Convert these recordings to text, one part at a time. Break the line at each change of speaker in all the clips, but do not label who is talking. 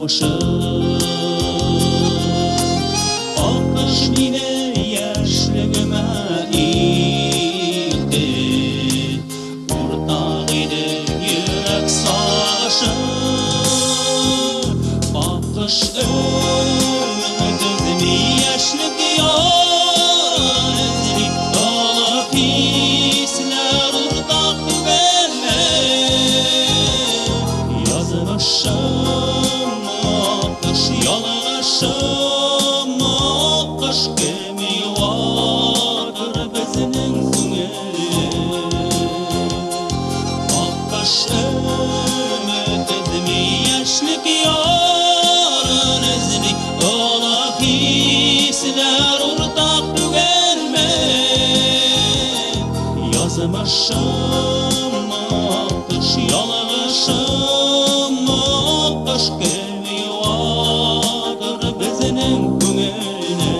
тавышы. Акыш мине яшьлегемә илтте, уртак иде йөрәк сагышы. Акыш өмет өзми, яшьлек ярын эзли, олы хисләр уртак түгелме? Язмышым акыш, ялгышым акыш, кем юатыр безнең күңелне? Акыш өмет өзми, яшьлек ярын эзли, олы хисләр уртак түгелме? Язмышым акыш, ялгышым акыш, кем юатыр безнең күңелне?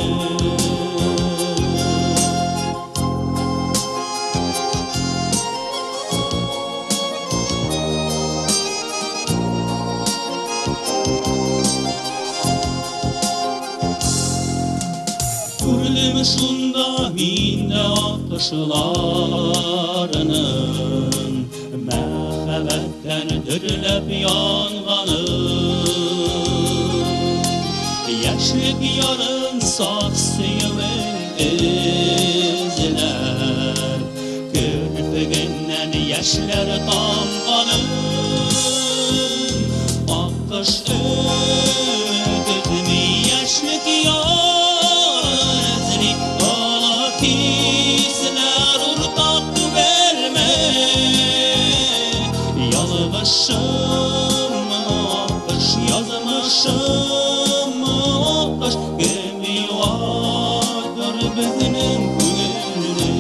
Күрдем шунда мин дә акышларның мәхәббәттән дөрләп янганын. Яшьлек ярын саф сөюен эзләп, керфегеннән яшьләр тамганын. Акыш өмет өзми, яшьлек ярын эзли, олы хисләр уртак түгелме? Ялгышым акыш, язмышым акыш, кем юатыр безнең күңелне?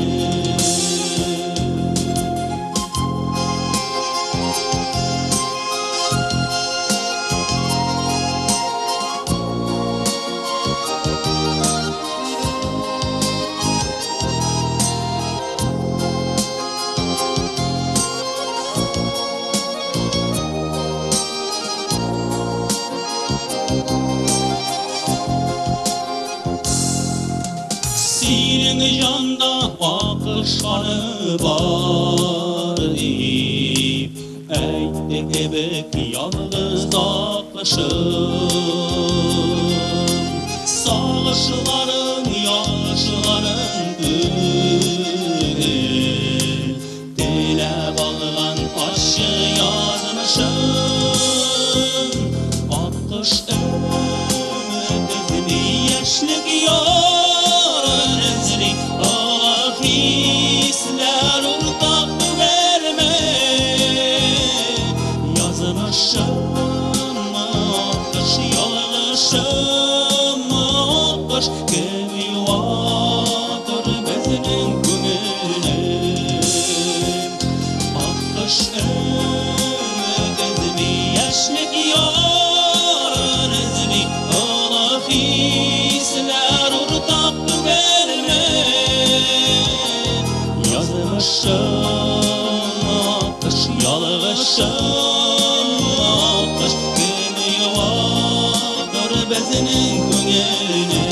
Синең җанда акыш каны бар дип әйтте кебек ялгыз акышым. Сагышларың, яшларың түгел, теләп алган ачы язмышым. Акыш өмет өзми, яшьлек ярын эзли, олы хисләр уртак түгелме? Язмышым акыш, ялгышым акыш, кем юатыр безнең күңелне? Акыш өмет өзми, яшьлек ярын эзли, олы хисләр уртак түгелме? Язмышым акыш, ялгышым акыш, кем юатыр безнең күңелне?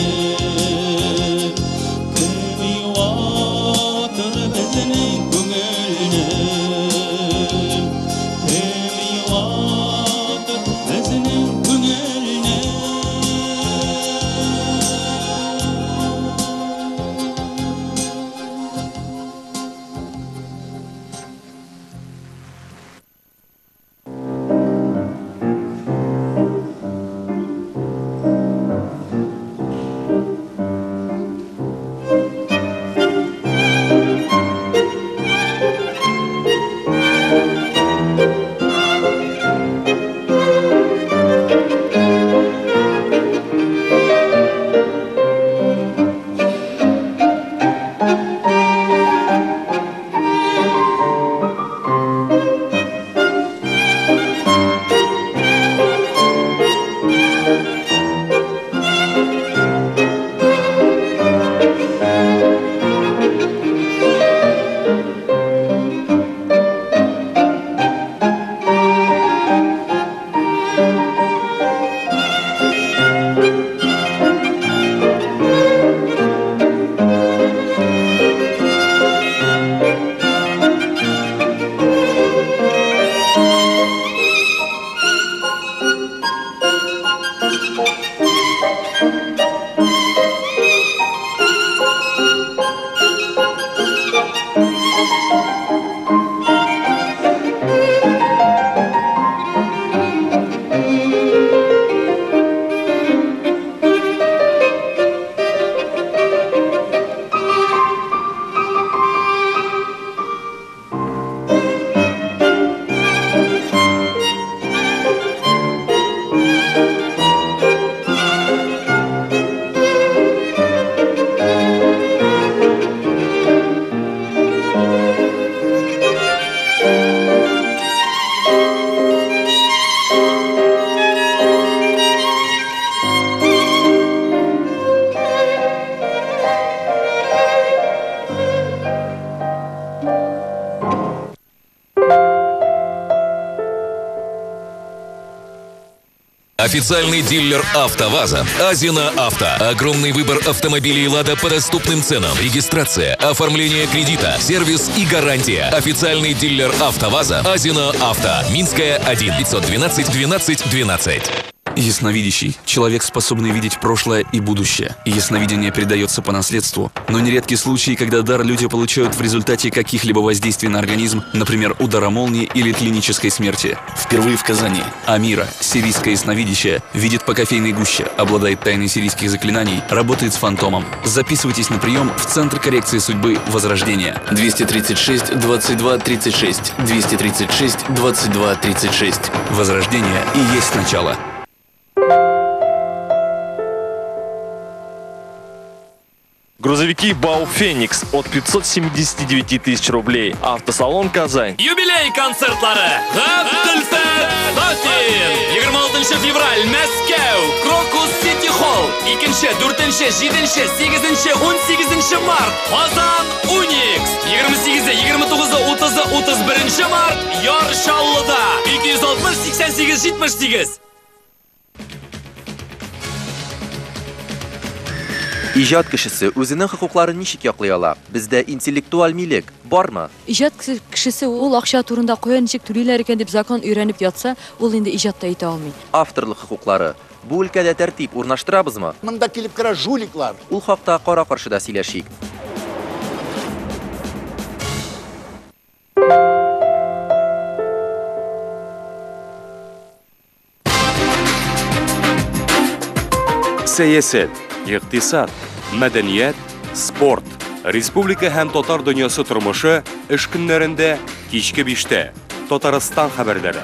Официальный дилер «АвтоВАЗа» «Азина Авто». Огромный выбор автомобилей «Лада» по доступным ценам. Регистрация, оформление кредита, сервис и гарантия. Официальный дилер «АвтоВАЗа» «Азина Авто». Минская, 1 512 12 12.
Ясновидящий – человек, способный видеть прошлое и будущее. Ясновидение передается по наследству, но нередки случаи, когда дар люди получают в результате каких-либо воздействий на организм, например, удара молнии или клинической смерти. Впервые в Казани Амира, сирийская ясновидящая, видит по кофейной гуще, обладает тайной сирийских заклинаний, работает с фантомом. Записывайтесь на прием в Центр коррекции судьбы «Возрождение». 236 22 36 236 22 36. Возрождение и есть начало.
Грузовики «Бау Феникс» от 579 тысяч рублей. Автосалон «Казань».
Юбилей концертлары. Габделфәт Сафин. 26 февраль, Мәскәү, Крокус Сити Холл. 2, 4, 7, 8, 18 март, Казан Уникс. 28, 29, 30, 31 март, Яр Чаллыда. 260 88 78.
Иҗат кешесе үзенең хокукларын ничек яклый ала? Бездә интеллектуаль милек бармы?
Иҗат кешесе ул акча турында кая ничек түлиләр икән дип закон өйрәнеп ятса, ул инде иҗат та итә алмый.
Авторлык хокуклары. Бу өлкәдә тәртип урнаштырабызмы?
Монда килеп керә жуликлар.
Ул хакта кара-каршыда сөйләшик.
Сәясәт, икътисад, мәдәният, спорт, республика һәм татар дөньясы тормышы эш көннәрендә кичке 5-тә. Татарстан хәбәрләре.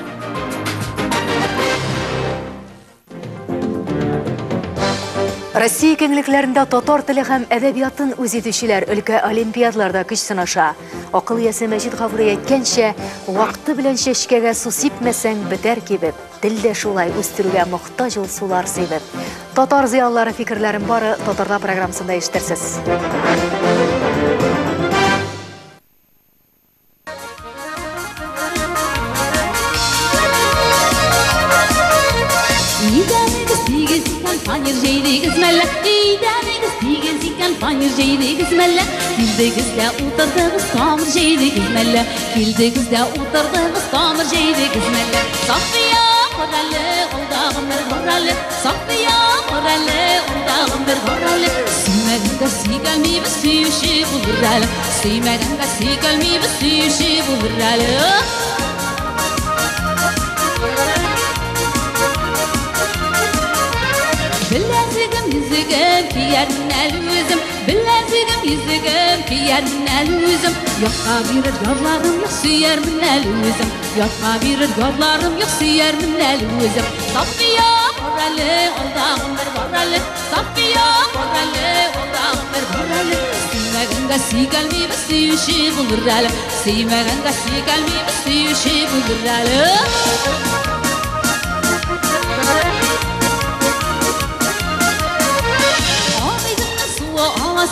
Россия киңлекләрендә татар теле һәм әдәбиятын үз итүчеләр өлкә олимпиадаларда көч сынаша. Акыл иясе Мәҗит Гафури әйткәнчә, вакыты белән чәчкәгә су сипмәсәң бетәр кибеп, тел дә шулай үстерүгә мохтаҗ ул сулар сибеп. Татар зыялылары фикерләрен бары Татарда программасында ишетерсез.
Bilezigim yüzügüm kiyermin el üzüm, bilezigim yüzügüm kiyermin el üzüm. Yatqa birir yarlarım yok süyermin el üzüm, yatqa birir yarlarım yok süyermin el üzüm. Safiya korali oldağım bir korali, Safiya korali oldağım bir korali. Süymegenge süygelmeyip süyüşü bulur el, süymegenge süygelmeyip süyüşü bulur el.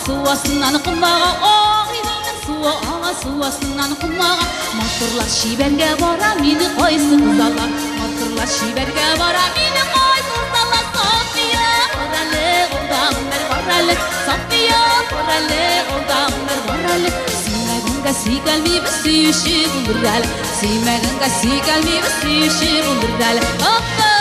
Суасынан кумага, Агыйделнең суы ага суасынан кумага. Матурлар чибәргә бара, мине кайсыгыз ала? Матурлар чибәргә бара, мине кайсыгыз ала? Сафия, корале, урдагым бер корале, Сафия, корале, урдагым бер корале. Сөймәгәнгә сөйгәлмибез, сөюче булыр әле, сөймәгәнгә сөйгәлмибез, сөюче булыр әле. Опа!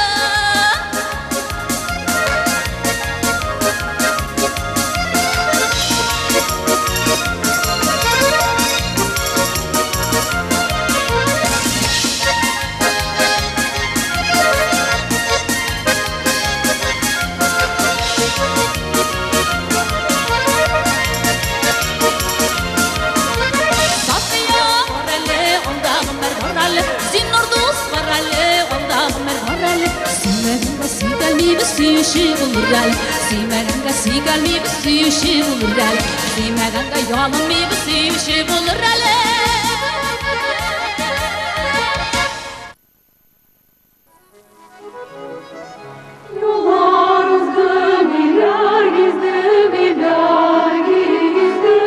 Yollar uzun, iller gizli, iller gizli.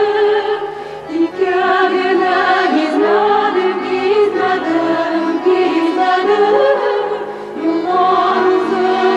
Hikayene gizledim, gizledim, gizledim. Yollar uzun.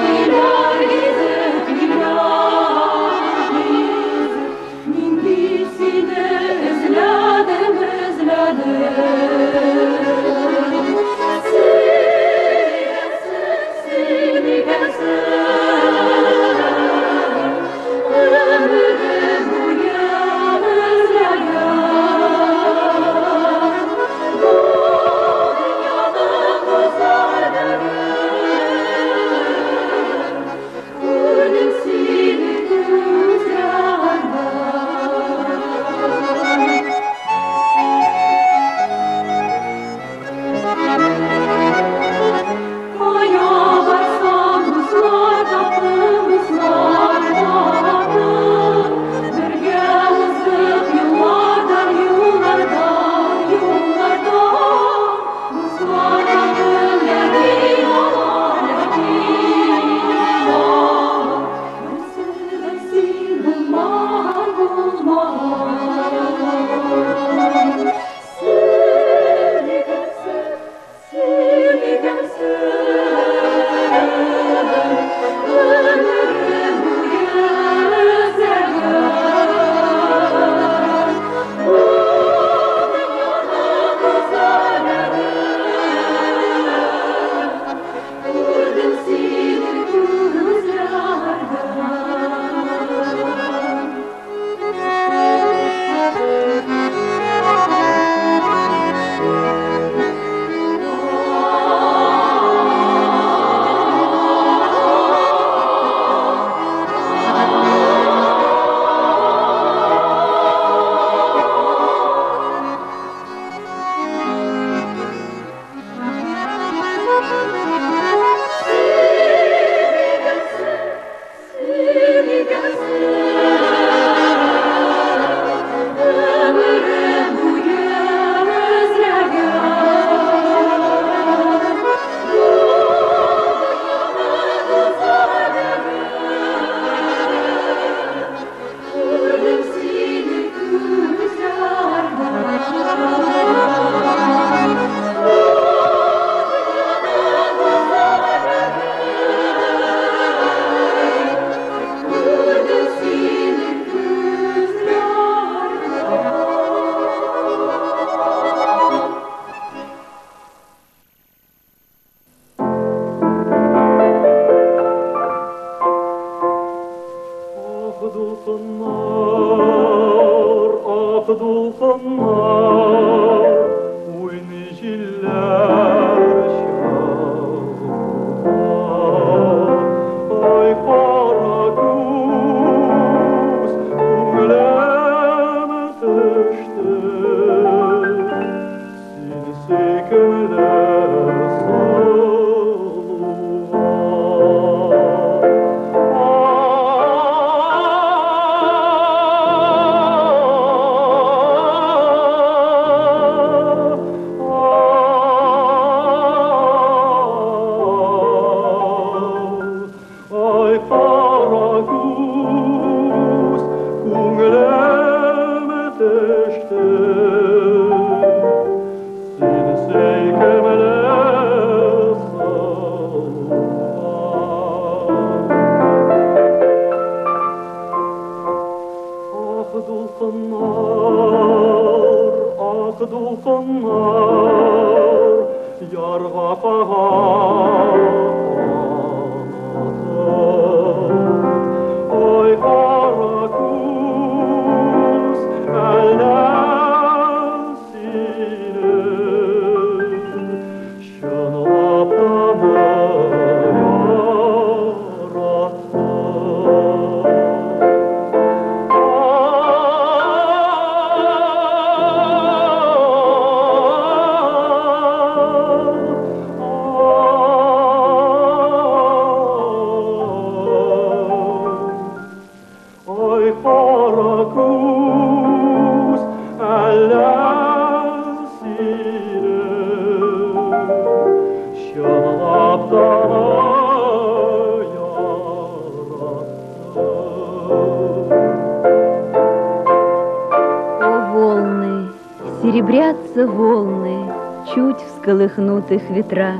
Шевелятся волны, чуть всколыхнут их ветра.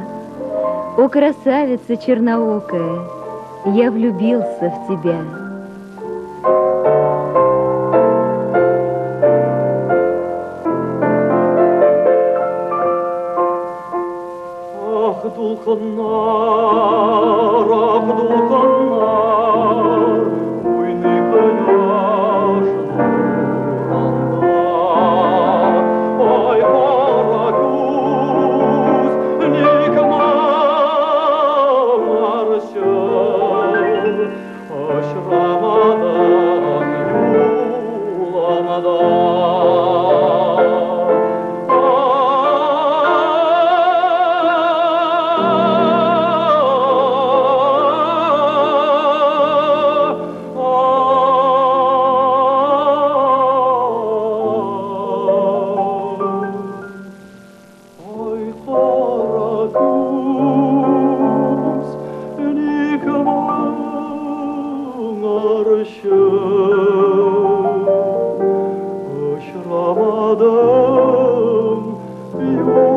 О, красавица черноокая, я влюбился в тебя.
Ах, дулкыннар, ах, дулкыннар, уйный кояш нурында. Ай, кара күз, ник моңарчы очрамадың юлымда? Ай, кара күз, ник моңарчы очрамадың юлымда?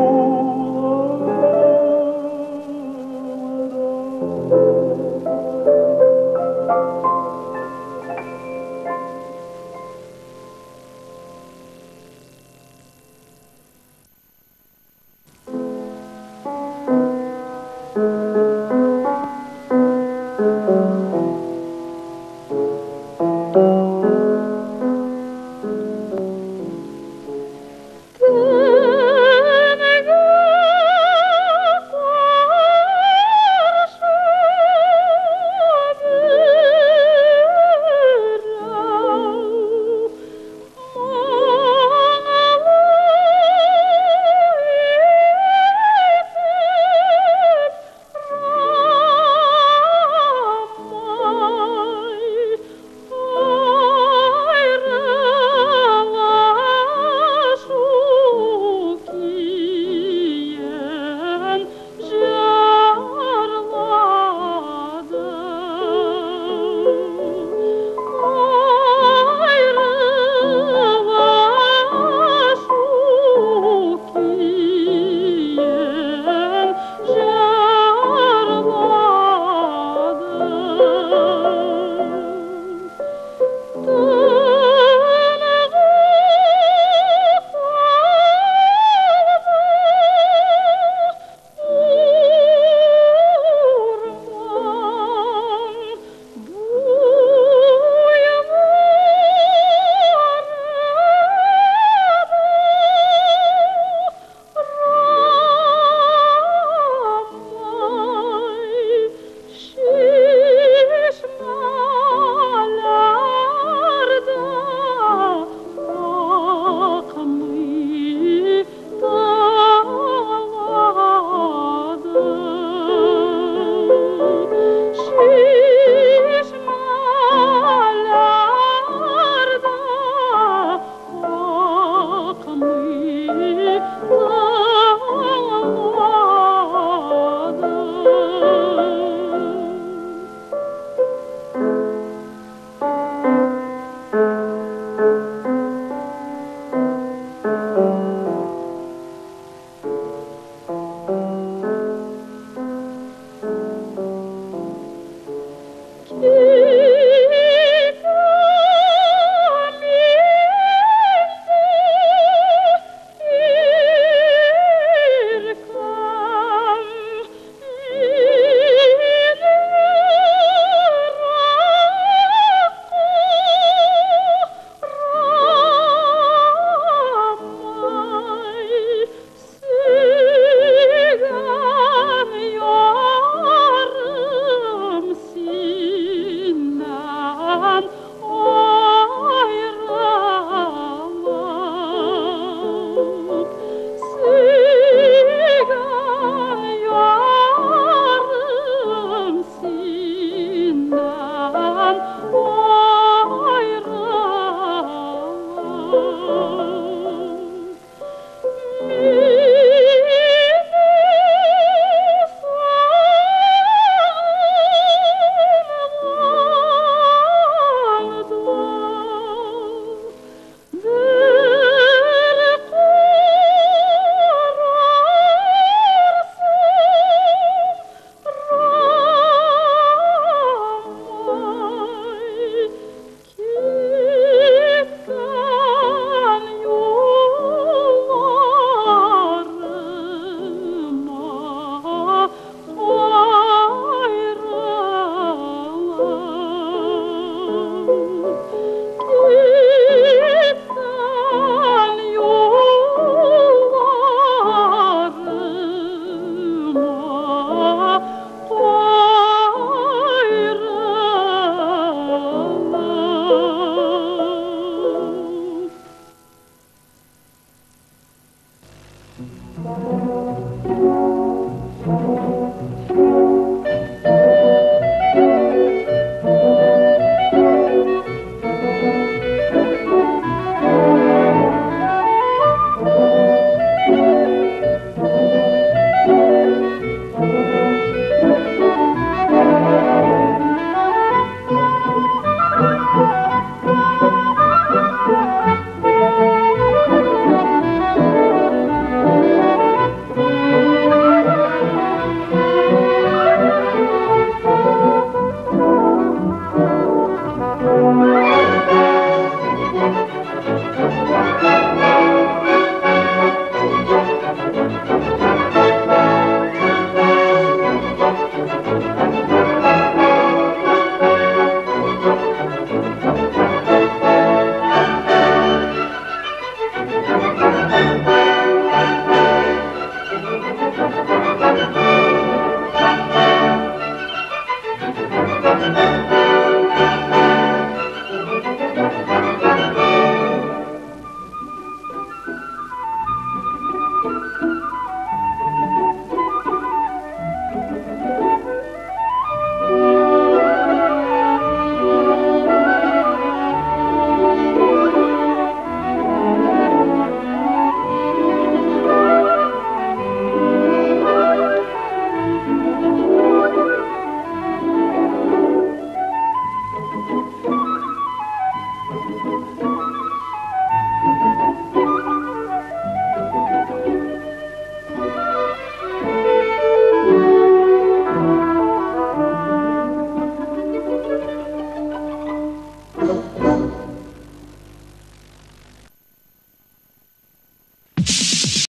Thank you.